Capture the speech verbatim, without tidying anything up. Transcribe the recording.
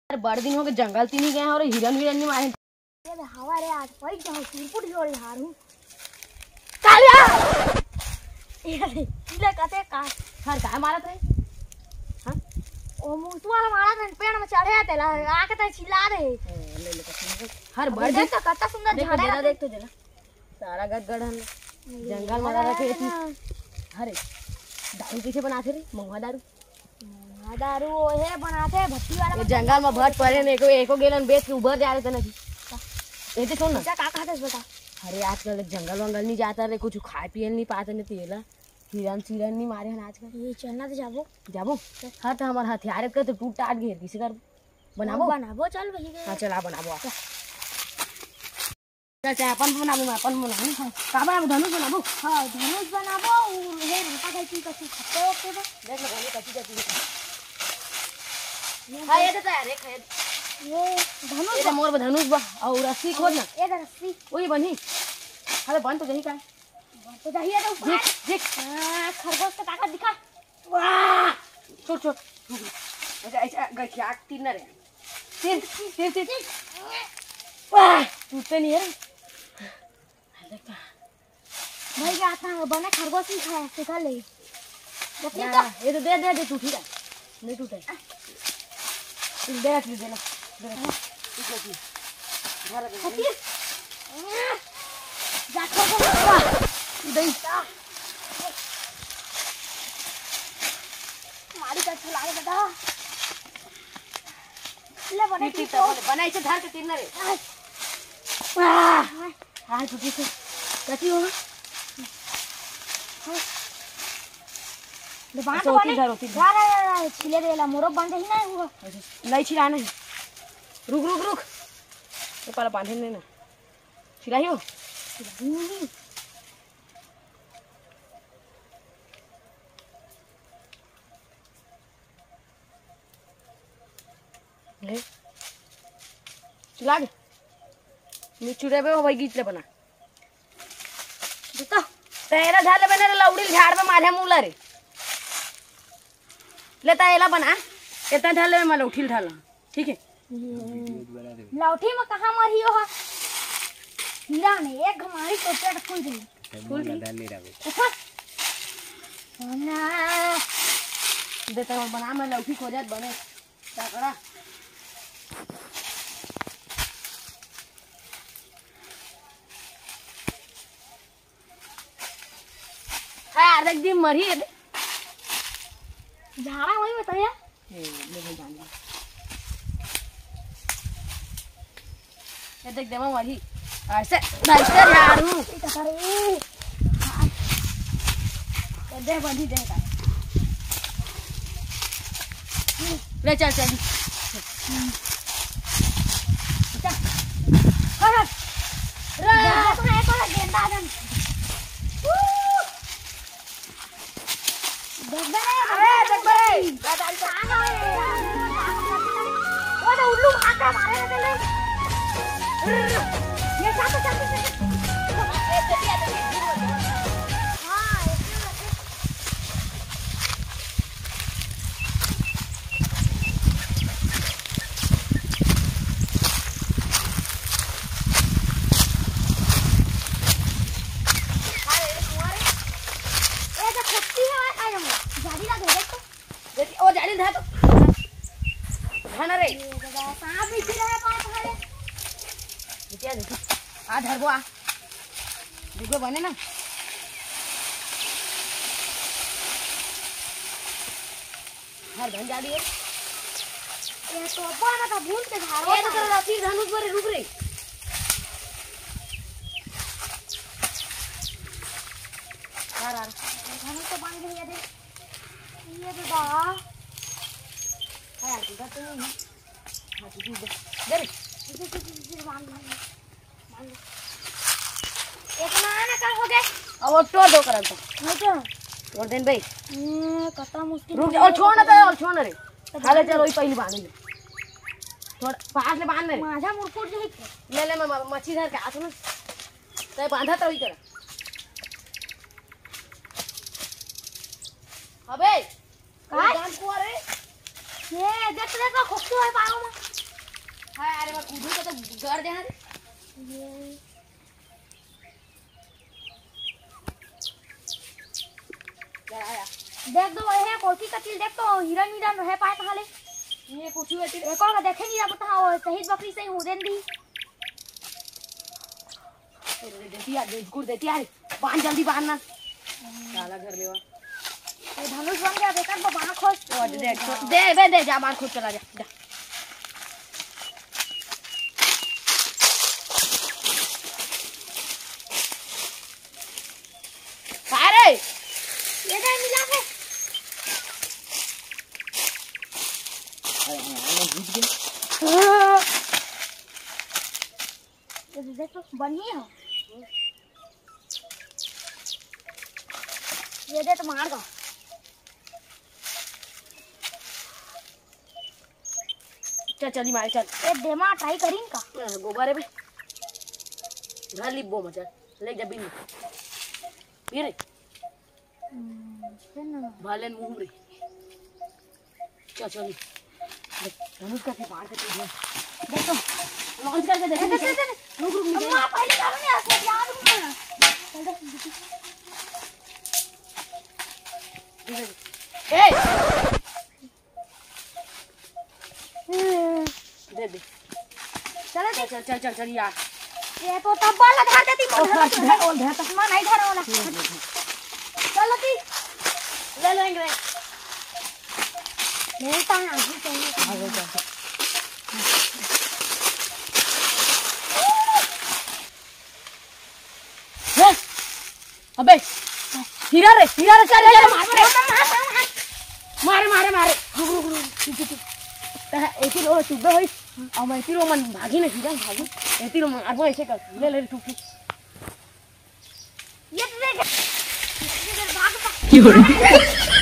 यार, बड़ दिन हो गए, जंगल तीनी गए हैं और हिरन विरन नहीं मारे। ये हवा रे, आज पै जाओ, सुरपुट जोड़ी हारू। कालिया! ये ले, ले कते का? हर काय मारत रहे? हाँ? ओ मुसवा वाला मारत रहे, पेड़ में चढ़े तेला, आके ते चिल्ला रहे। ए, ले, ले, कते हर बड़ देख दिन तो कत्ता सुंदर देख तो झाड़ा देना, रहते। देख तो देना। सारा गदगढ़ हम जंगल में रखे थी। अरे, दारू कैसे बनाते रे? महुआ दारू। महुआ दारू ओहे बनाते, भट्टी वाला ये बनाते। जंगल में भट परे ने, एको, एको गेलन बेच के उबर जा रहे थे ना जी। ये तो सुन ना। बेटा, का कहते बेटा? अरे, आजकल जंगल वंगल नहीं जाता रे, कुछ खाए पिए नहीं पाते ने, तेला हिरन सिरन नहीं मारे हैं आजकल। ये चलना तो जाबो। जाबो? हाँ, तो हमार हथियार का तो टूट टाट गए, किसी कर बनाबो? बनाबो, चल भैया। हाँ, चला बनाबो आप। चल, चल, अपन बनाबो, मैं अपन बनाबो। हाँ। का बनाबो? धनुष बनाबो? हाँ, धनुष बनाबो और ये लंका कैंची का चीज खत्ते वक्त में। देख लो, धनुष कैंची का चीज है। ये हाँ, ये देख। तो तैयार है, खैर। ये धनुष ये तो बा। मोर बा धनुष बा, और रस्सी खोज ना। ये तो रस्सी। वही बनी। अरे, बन तो जही का। बन तो जही है तो ऊपर। देख, देख। हाँ, खरगोश का ताकत दिखा। वाह! छोड़, छोड़। ऐसा, ऐसा गठिया तीर ना रे। तीर, तीर, तीर, तीर। वाह! टूटते नहीं है रे। देखता। भाई, क्या था? बने खरगोश ही खाया, सिखा ले। बकरी ना, तो ना, ये तो दे, दे, दे, टूटी है। नहीं टूटे। दे, दे, दे ना। दे ना। ठीक है, ठीक। घर आ गए। जा, खरगोश। दे। मारी का छुला दे बेटा। ले बने तीर, तीर तीर तो। बोले, बना इसे धर के तीर ना रे। आह। आह, टूटी से। कटी हो। ले बांध अच्छा, तो होती बने। धर, होती धर। यार, यार, यार, छिले देला, मोरो बांध ही ना हुआ। अच्छा, नहीं छिलाना है। रुक, रुक, रुक। ये पाला बांधे नहीं ना। छिलाई हो? छिलाई नहीं। ले। लाग। नी चुरेबे हो भाई, गीत ले बना। देखा। तेरा झाले बने रे, लौड़ी झाड़ में मारे मुला रे। ले ता एला बना। इतना झाले में लौठी ढाला। ठीक है। लौठी में कहाँ मरी हो? हीरा ने एक घमारी तो पेट फूल गई। फूल गई। डाल नहीं रहा। देखा। ना। दे तो बना, मैं लौठी खोजत बने। तगड़ा। हाँ, देख दी मरी है। झाड़ा वही बताया। ए, ले भाई जान ले। ये देख देवा मरी। ऐसे, ऐसे झाड़ू। ये तो करे। ये दे बंदी दे का। ले चल, चल। चल। हट, हट। रे। देखो, देखो, गेंदा जन। देख बे रे, अरे, देख बे रे। वो तो उल्लू भाग के मारे रे तेरे। ये जा तो, जा तो, जा तो। हाँ, ये ए, तो खट्टी है, आ जाऊंगा। जाली लगा दे तो। देखी, ओ जाली धा तो। धा ना रे। ए दादा, सांप भी गिरा है पास हमारे। देखिए, देखिए। आ धरबो आ। देखो बने ना। हर बन जा रही है। ये तो ऊपर में तो भूत के झाड़ ये तो होता है। तेरा रस्सी धनुष पर रुक रे। यार, यार। धनुष तो बांध लिया दे। ये तो बा। हाँ यार, टूटा तो नहीं है। हाँ, टूटी दे। दे रे। इसे, इसे, इसे, इसे बांध लिया। इतना ना का हो गए? अब वो तोड़ दो करल तो। नहीं तो। तोड़ देन भाई। हम्म, कतना मुश्किल रुक है। जा, और छोड़ ना तो, और छोड़ ना रे। तो खा ले, बांध चल, ले। वही पहली बांध ले। थोड़ा पास ले बांध ले। माझा मुरकुट जाई। ले ले, मैं म-, मच्छी धर के आत हूँ ना। तो बांधा तो वही करा। अबे, का? ये जान कुआ रे। ये देख, देख, खोखी है पाँव में। कूदू तो, तो गड़ दे रे। देख दो, ये कोठी कती ल देख तो, हिरन हिरन रहे पाए कहाँ ले। ये कुछ हुए तेरे। एको का देखे नहीं रहा, हाँ, वो शहीद बकरी से ही उदेन दी। देती यार, बिस्कुट देती यार, बांध जल्दी बांधना। साला घर लेवा। ये धनुष बन गया, बेकार वो बांध खोज। वो दे, दे, दे, दे, जा, बांध खोज, चला जा, जा। अरे! ये दे, मिला के। अरे, हाँ, हाँ, जीत गए। ये तो देखो, बनी है। ये दे तो मार दो। चल, चल, मारे, चल। ये देमा ट्राई करीन का? हाँ, गोबर है बे। घर लिप बो मचा। ले जा बिन। ये रे। हम्म, ये ना। भाले मुंह रे। चल, चल। देख, धनुष का मार के तू देख। देख तो। लॉन्च करके देख। दे, दे, दे, दे। रुक, रुक, रुक। अम्मा, पहले जाओ ना, यार, यार, रुक ना। चल, दे। ए! दे दे। चलो चल, चल, चल, चल, चल यार। ये तो तब वाला धर देती, ओ, धर, धर, ओ, धर। चश्मा नहीं धर वाला। चलो दी। ले लेंगे। मिलता है, अभी चाहिए। आगे चल। अबे, हीरा रे, हीरा रे, चल, चल, मार, मार, मार, मार, मार। मारे, मारे, मारे। रुक, रुक, रुक, रुक, रुक, रुक। तह एती लो चुद्दा होई। अब एती लो मन भागी ना, हीरा भागी। एती लो मन, अब ऐसे कर। ले, ले, टुक, टुक। ये तो देख। ये तो भाग।